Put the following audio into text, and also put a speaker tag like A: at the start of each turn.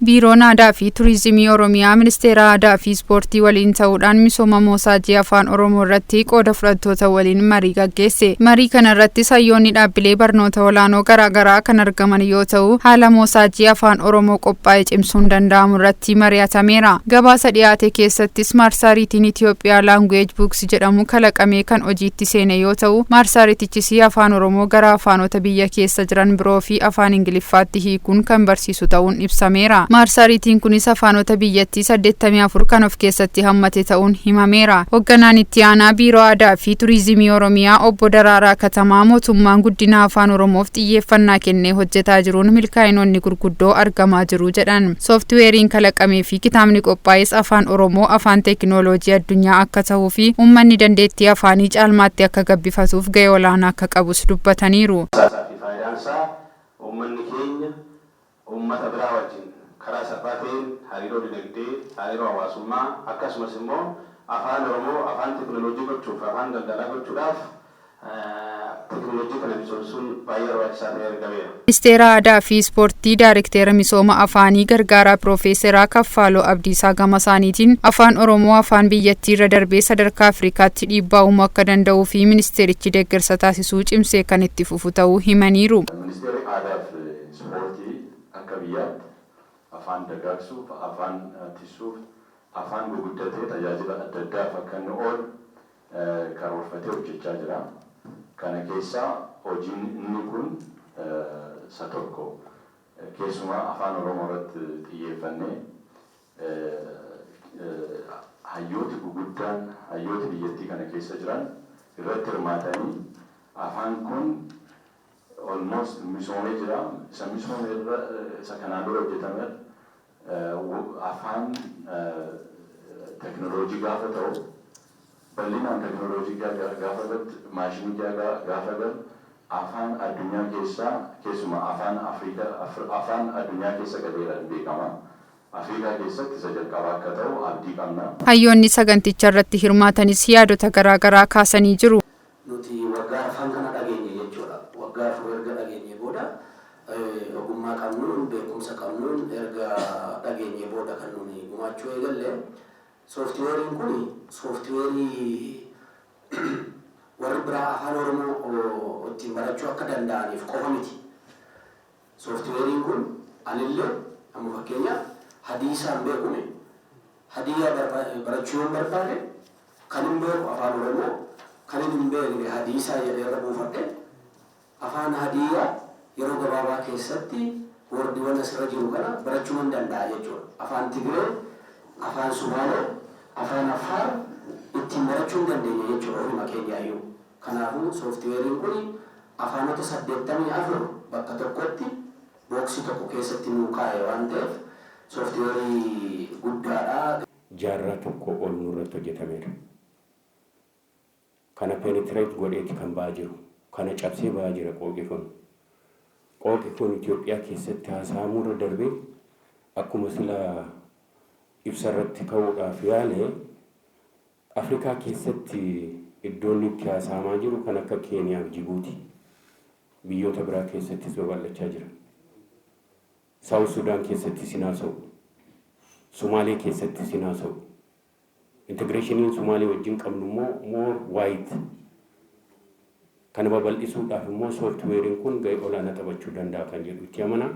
A: Biiroon Aadaa fi Turizimii Oromiyaa Ministeera Aadaa fi Ispoortii waliin ta'uudhaan misooma moosaajii Afaan Oromoo irratti qooda fudhattoota waliin marii gaggeesse. Marii kana irrattis hayyoonni dhaabbilee barnoota olaanoo garaagaraa kan argaman yoo ta'u, haala moosaajii Afaan Oromoo qophaa'e cimsuun danda'amu irratti mari'atameera. Gabaasa dhiyaate keessattis marsariitiin Itoophiyaa Language Books jedhamu kalaqamee kan hojiitti seene yoo ta'u, marsariitichis Afaan Oromoo gara afaanota biyya keessa jiran biroo fi Afaan Ingiliffaatti hiikuun kan barsiisu ta'uun ibsameera. Marsariitiin kunis afaanota biyyattii 84 kan of keessatti hammate ta'uun himameera. Hoogganaan itti aanaa Biiroo Aadaa fi Turizimii Oromiyaa Obbo Daraaraa Katamaa mootummaan guddina Afaan Oromoof xiyyeeffannaa kennee hojjetaa jiruun milkaa'inoonni gurguddoo argamaa jiru jedhan. Sooftiweeriin kalaqamee fi kitaabni qophaa'es Afaan Oromoo afaan teekinooloojii addunyaa akka ta'uu fi uummanni dandeettii afaanii caalmaatti akka gabbifatuuf gahee olaanaa akka qabus dubbataniiru.
B: Faayidaan isaa uummanni keenya uummata biraa wajjin karaa salphaa ta'een hariiroo dinagdee, hariiroo hawaasummaa, akkasumas immoo Afaan Oromoo afaan teekinooloojii gochuuf, afaan daldalaa gochuudhaaf teekinooloojii kana misoomsuun baay'ee barbaachisaa ta'ee argameera.
A: Ministeera Aadaa fi Ispoortii Daarekteera Misooma Afaanii Gargaaraa Piroofeesaraa Kaffaaloo Abdiisaa gama isaaniitiin Afaan Oromoo afaan biyyattii irra darbee sadarkaa Afrikaatti dhiibbaa uumuu akka danda'uu fi ministeerichi deeggarsa taasisuu cimsee kan itti fufu ta'uu himaniiru.
C: Ministeerri Aadaa fi Ispoortii akka biyyaatti afaan dagaagsuuf, afaan tiksuuf, afaan guguddatee tajaajila adda addaaf akka inni oolu karoorfatee hojjechaa jira. Kana keessaa hojiin inni kun isa tokko. Keessumaa Afaan Oromoo irratti xiyyeeffannee hayyooti guguddaan, hayyooti biyyattii kana keessa jiran irratti hirmaatanii afaan kun almost misoomee jira. Isa misoome irra, isa kanaan dura hojjetame, afaan teknooloojii gaafa ta'u, bal'inaan teknooloojii gaafa irratti maashinii gaafa galu, afaan addunyaa keessaa, keessumaa afaan Afrikaa, afaan addunyaa keessa galeera beekama. Afrikaa keessatti isa jalqabaa akka ta'u abdii qabna.
A: Hayyoonni saganticha irratti hirmaatanis yaadota garaagaraa kaasanii jiru.
D: Nuti waggaa 4n kana dhageenye jechuudha. Waggaa 4 erga dhageenye booda, ogummaa qabnuun, beekumsa qabnuun erga dhageenye booda kan nuni gumaachuu eegalle. Sooftiweeriin kun sooftiweerii warri biraa Afaan Oromoo ittiin barachuu akka danda'aniif qofa miti. Sooftiweeriin kun anillee amma fakkeenyaaf Hadiisaan beekume, Hadiyyaa barachuu yoon barbaade, kan hin beeku Afaan Oromoo, kan hin beekne Hadiisaa jedhee irra buufadhe, afaan Hadiyyaa yeroo gabaabaa keessatti wordiiwwan asirra jiru kana barachuu nan danda'a jechuudha. Afaan Tigree, afaan Sumaalee, afaan Affaar ittiin barachuu hin dandeenya jechuudha ofuma keenyaayyuu. Kanaafuu sooftiweeriin kun afaanota 84 bakka tokkotti booksii tokko keessatti nuu kaa'e waan ta'eef sooftiweerii guddaadha.
E: Jaarraa tokko ol nurratti hojjetameera. Kana penetrate godheeti kan ba'aa jiru. Kana cabsee ba'aa jira qooqi kun. Qooqi kun Itoophiyaa keessatti haasa'amuu irra darbee, akkuma sila ibsa irratti ka'uudhaaf yaale, Afrikaa keessatti iddoon itti haasa'amaa jiru kan akka Keeniyaa fi Jibuuti. Biyyoota biraa keessattis babal'achaa jira. South Sudan keessattis hin haasa'u. Sumaalee keessattis hin haasa'u. Integrationiin Sumaalee wajjin qabnu immoo more wide. Kana babal'isuudhaaf immoo sooftiweeriin kun gahee olaanaa taphachuu danda'a kan jedhu itti amana.